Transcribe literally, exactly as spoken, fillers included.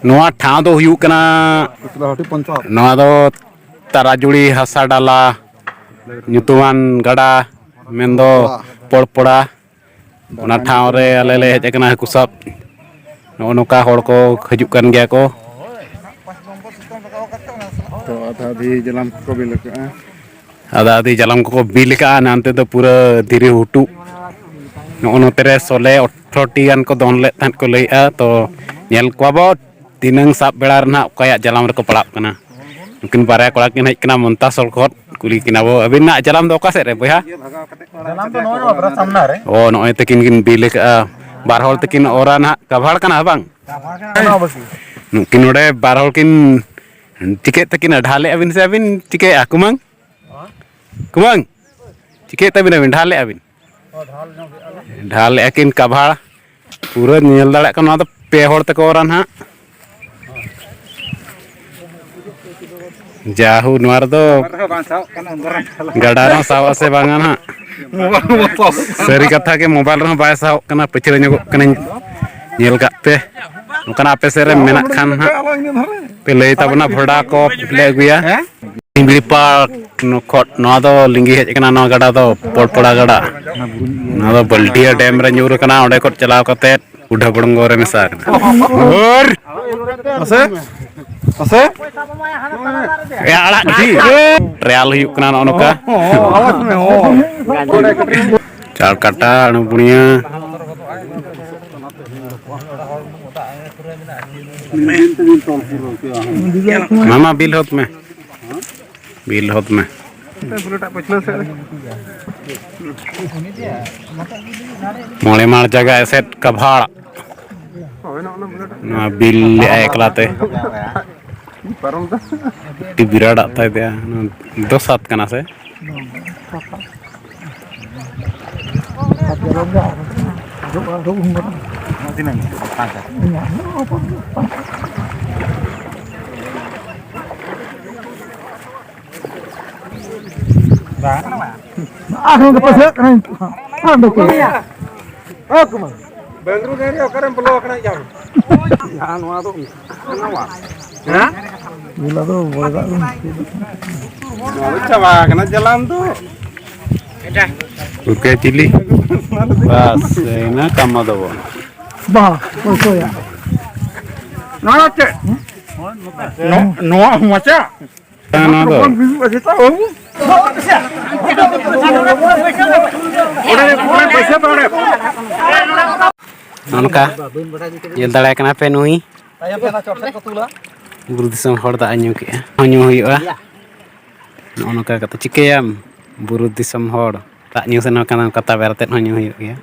ᱱᱚᱣᱟ ᱴᱷᱟᱶ ᱫᱚ ᱦᱩᱭᱩᱜ ᱠᱟᱱᱟ, ᱱᱚᱣᱟ ᱫᱚ ᱛᱟᱨᱟᱡᱩᱲᱤ ᱦᱟᱥᱟ ᱰᱟᱞᱟ ᱧᱩᱛᱩᱢᱟᱱ ᱜᱟᱰᱟ, ᱢᱮᱱᱫᱚ ᱯᱚᱲᱯᱚᱲᱟ᱾ ᱚᱱᱟ ᱴᱷᱟᱶ ᱨᱮ ᱟᱞᱮ ᱞᱮ ᱦᱮᱡ ᱟᱠᱟᱱᱟ ᱦᱟᱹᱠᱩ ᱥᱟᱵ᱾ ᱱᱚᱜᱼᱚ ᱱᱚᱝᱠᱟ ᱦᱚᱲ ᱠᱚ ᱦᱤᱡᱩᱜ ᱠᱟᱱ ᱜᱮᱭᱟ ᱠᱚ᱾ ᱛᱚ ᱟᱫᱷᱟ ᱟᱫᱷᱤ ᱡᱟᱞᱟᱢ ᱠᱚᱠᱚ ᱵᱤᱞ ᱟᱠᱟᱜᱼᱟ᱾ ᱟᱫᱷᱟ ᱟᱫᱷᱤ ᱡᱟᱞᱟᱢ ᱠᱚᱠᱚ ᱵᱤᱞ ᱟᱠᱟᱜᱼᱟ᱾ ᱱᱟᱱᱛᱮ ᱫᱚ ᱯᱩᱨᱟᱹ ᱫᱷᱤᱨᱤ ᱦᱩᱴᱩᱜ᱾ ᱱᱚᱜᱼᱚ ᱱᱚᱛᱮ ᱨᱮ ᱥᱚᱞᱮ ᱟᱴᱷᱨᱚ ᱴᱤ ᱜᱟᱱ ᱠᱚ ᱫᱚᱱ ᱞᱮᱫ ᱛᱟᱦᱮᱸᱫ ᱠᱚ ᱞᱟᱹᱭᱮᱫᱼᱟ᱾ ᱛᱚ ᱧᱮᱞ ᱠᱚᱣᱟ ᱵᱚ ᱛᱤᱱᱟᱹᱝ ᱥᱟᱵ ᱵᱮᱲᱟ ᱨᱮ ᱱᱟᱦᱟᱜ ᱚᱠᱚᱭᱟᱜ ᱡᱟᱞᱟᱢ ᱨᱮᱠᱚ ᱯᱟᱲᱟᱜ ᱠᱟᱱᱟ᱾ ᱱᱩᱠᱤᱱ ᱵᱟᱨᱭᱟ ᱠᱚᱲᱟ ᱠᱤᱱ ᱦᱮᱡ ᱠᱟᱱᱟ ᱢᱚᱱᱛᱟᱥᱚᱞ ᱠᱷᱚᱱ᱾ ᱠᱩᱞᱤ ᱠᱤᱱᱟ ᱵᱚ, "ᱟᱹᱵᱤᱱᱟᱜ ᱡᱟᱞᱟᱢ ᱫᱚ ᱚᱠᱟ ᱥᱮᱫ ᱨᱮ ᱵᱚᱭᱦᱟ?" ᱡᱟᱞᱟᱢ ᱫᱚ ᱱᱚᱜᱼᱚᱭ ᱱᱚᱣᱟ ᱵᱨᱟᱥ ᱥᱟᱢᱱᱟ ᱨᱮ᱾ ᱚ, ᱱᱚᱜᱼᱚᱭ ᱛᱟᱹᱠᱤᱱ ᱠᱤᱱ ᱵᱤᱞ ᱟᱠᱟᱜᱼᱟ᱾ ᱵᱟᱨ ᱦᱚᱲ ᱛᱟᱹᱠᱤᱱ ᱚᱨᱟ ᱱᱟᱦᱟᱜ ᱠᱟᱵᱷᱟᱲ ᱠᱟᱱᱟ ᱵᱟᱝ? ᱱᱚᱣᱟ ᱵᱟᱹᱠᱤ᱾ ᱱᱩᱠᱤᱱ ᱱᱚᱰᱮ ᱵᱟᱨ ᱦᱚᱲ ᱠᱤᱱ ᱪᱤᱠᱟᱹᱭᱮᱫ ᱛᱟᱹᱠᱤᱱᱟ? ᱰᱷᱟᱞᱮᱜᱼᱟ ᱵᱤᱱ ᱥᱮ ᱟᱹᱵᱤᱱ ᱪᱤᱠᱟᱹᱭᱮᱫᱼᱟ ᱠᱩᱢᱟᱹᱝ? ᱠᱩᱢᱟᱹᱝ, ᱪᱤᱠᱟᱹᱭᱮᱫ ᱛᱟᱹᱵᱤᱱᱟ ᱵᱤᱱ? ᱰᱷᱟᱞᱮᱜᱼᱟ ᱵᱤᱱ? ᱰᱷᱟᱞᱮᱜᱼᱟ ᱠᱤᱱ ᱠᱟᱵᱷᱟᱲ᱾ ᱯᱩᱨᱟᱹ ᱧᱮᱞ ᱫᱟᱲᱮᱭᱟᱜ ᱠᱟᱱᱟ, ᱱᱚᱣᱟ ᱫᱚ ᱯᱮ ᱦᱚᱲ ᱛᱮᱠᱚ ᱚᱨᱟ ᱱᱟᱦᱟᱜ᱾ ᱡᱟᱦᱩ, ᱱᱚᱣᱟ ᱨᱮᱫᱚ ᱜᱟᱰᱟ ᱨᱮᱦᱚᱸ ᱥᱟᱵ ᱟᱥᱮ ᱵᱟᱝᱟ ᱱᱟᱦᱟᱜ᱾ ᱥᱟᱹᱨᱤ ᱠᱟᱛᱷᱟ ᱜᱮ, ᱢᱳᱵᱟᱭᱤᱞ ᱨᱮᱦᱚᱸ ᱵᱟᱭ ᱥᱟᱵᱚᱜ ᱠᱟᱱᱟ᱾ ᱯᱟᱹᱪᱷᱞᱟᱹ ᱧᱚᱜᱚᱜ ᱠᱟᱹᱱᱟᱹᱧ, ᱧᱮᱞ ᱠᱟᱜ ᱯᱮ᱾ ᱚᱱᱠᱟᱱᱟᱜ ᱟᱯᱮ ᱥᱮᱫ ᱨᱮ ᱢᱮᱱᱟᱜ ᱠᱷᱟᱱ ᱦᱟᱸᱜ ᱯᱮ ᱞᱟᱹᱭ ᱛᱟᱵᱚᱱᱟ, ᱵᱷᱚᱰᱟ ᱠᱚ ᱞᱮ ᱟᱹᱜᱩᱭᱟ᱾ ᱦᱮᱸ? ᱵᱤᱲᱤ ᱯᱟᱲ ᱠᱷᱚᱱ ᱱᱚᱣᱟ ᱫᱚ ᱞᱤᱸᱜᱤ ᱦᱮᱡ ᱟᱠᱟᱱᱟ, ᱱᱚᱣᱟ ᱜᱟᱰᱟ ᱫᱚ ᱯᱚᱲᱯᱚᱲᱟ ᱜᱟᱰᱟ᱾ ᱱᱚᱣᱟ ᱫᱚ ᱵᱟᱹᱞᱰᱤᱭᱟ ᱰᱮᱢ ᱨᱮ ᱧᱩᱨ ᱟᱠᱟᱱᱟ, ᱚᱸᱰᱮ ᱠᱷᱚᱱ ᱪᱟᱞᱟᱣ ᱠᱟᱛᱮ ᱩᱰᱷᱟᱹ ᱵᱚᱲᱚᱝᱜᱚ ᱨᱮ ᱢᱮᱥᱟ ᱟᱠᱟᱱᱟ᱾ ᱟᱨ ᱢᱟᱥᱮ, ᱢᱟᱥᱮ᱾ ᱮ, ᱟᱲᱟᱜ ᱜᱤᱰᱤ᱾ ᱴᱨᱟᱭᱟᱞ ᱦᱩᱭᱩᱜ ᱠᱟᱱᱟ ᱱᱚᱜᱼᱚ ᱱᱚᱝᱠᱟ᱾ ᱦᱚᱸ, ᱦᱚᱸ, ᱟᱲᱟᱜ ᱢᱮ, ᱦᱚᱸ᱾ ᱪᱟᱲ ᱠᱟᱴᱟ, ᱟᱹᱲᱩ ᱵᱩᱲᱤᱭᱟᱹ᱾ ᱢᱟᱢᱟ, ᱵᱤᱞ ᱦᱚᱫ ᱢᱮ᱾ ᱵᱤᱞ ᱦᱚᱫ ᱢᱮ᱾ ᱢᱚᱬᱮ ᱢᱟᱲ ᱡᱟᱭᱜᱟ ᱮᱥᱮᱫ ᱠᱟᱵᱷᱟᱲ᱾ ᱱᱚᱣᱟ ᱵᱤᱞ ᱞᱮᱜᱼᱟᱭ ᱮᱠᱞᱟ ᱛᱮ᱾ ᱟᱹᱰᱤ ᱵᱤᱨᱟᱴᱟᱜ ᱛᱟᱭ ᱛᱮ᱾ ᱱᱚᱣᱟ ᱫᱚ ᱥᱟᱛ ᱠᱟᱱᱟ ᱥᱮ? ᱟᱨᱦᱚᱸ ᱜᱟᱯᱟ ᱥᱮᱫ ᱠᱟᱱᱟ ᱱᱤᱛᱚᱜ ᱦᱟᱸᱜ᱾ ᱦᱟᱸᱰᱮ ᱠᱚ᱾ ᱵᱮᱝᱜᱽᱞᱳᱨ ᱨᱮ ᱚᱠᱟᱨᱮᱢ ᱵᱚᱞᱚ ᱟᱠᱟᱱᱟ ᱭᱟ? ᱡᱟᱦᱟᱸ ᱱᱚᱣᱟ ᱫᱚ ᱦᱮᱸ? ᱵᱤᱞᱟ ᱫᱚ ᱵᱚᱭ ᱫᱟᱜ ᱫᱚ ᱱᱚᱣᱟ ᱫᱚ ᱪᱟᱵᱟ ᱟᱠᱟᱱᱟ ᱡᱟᱞᱟᱢ ᱫᱚ᱾ ᱩᱨᱠᱟᱭ ᱪᱤᱞᱤ? ᱵᱟᱥ, ᱤᱱᱟᱹ ᱠᱟᱢᱟ ᱫᱚ ᱵᱚᱱ᱾ ᱵᱟ, ᱚᱠᱚᱭ ᱠᱚᱭᱟ? ᱱᱚᱣᱟ ᱫᱚ ᱪᱮᱫ? ᱱᱚ-, ᱱᱚᱣᱟ ᱢᱟᱪᱟ? ᱦᱮᱸ, ᱱᱚᱣᱟ ᱫᱚ᱾ ᱵᱟᱝ ᱦᱩᱭᱩᱜᱼᱟ, ᱡᱮᱴᱟ ᱵᱟᱹᱵᱩ᱾ ᱚᱸᱰᱮ, ᱚᱸᱰᱮ ᱯᱚᱭᱥᱟ ᱯᱮ ᱚᱸᱰᱮ᱾ ᱱᱚᱜᱼᱚ ᱱᱚᱝᱠᱟ ᱧᱮᱞ ᱫᱟᱲᱮᱭᱟᱭ ᱠᱟᱱᱟ ᱯᱮ ᱱᱩᱭ᱾ ᱛᱟᱭᱚᱢ ᱛᱮ ᱚᱱᱟ ᱪᱚᱴ ᱥᱮᱫ ᱠᱚ ᱛᱩᱞᱟ᱾ ᱵᱩᱨᱩ ᱫᱤᱥᱚᱢ ᱦᱚᱲ ᱫᱟᱜ ᱮ ᱧᱩ ᱠᱮᱜᱼᱟ, ᱦᱚᱸ ᱧᱩ ᱦᱩᱭᱩᱜᱼᱟ᱾ ᱱᱚᱜᱼᱚ ᱱᱚᱝᱠᱟ ᱠᱟᱛᱮ ᱪᱤᱠᱟᱹᱭᱟᱢ? ᱵᱩᱨᱩ ᱫᱤᱥᱚᱢ ᱦᱚᱲ ᱫᱟᱜ ᱧᱩ ᱥᱮᱱ ᱠᱟᱱᱟ, ᱚᱱᱠᱟ ᱛᱟᱵᱮᱨ ᱟᱛᱮᱫ ᱦᱚᱸ ᱧᱩ ᱦᱩᱭᱩᱜ ᱜᱮᱭᱟ᱾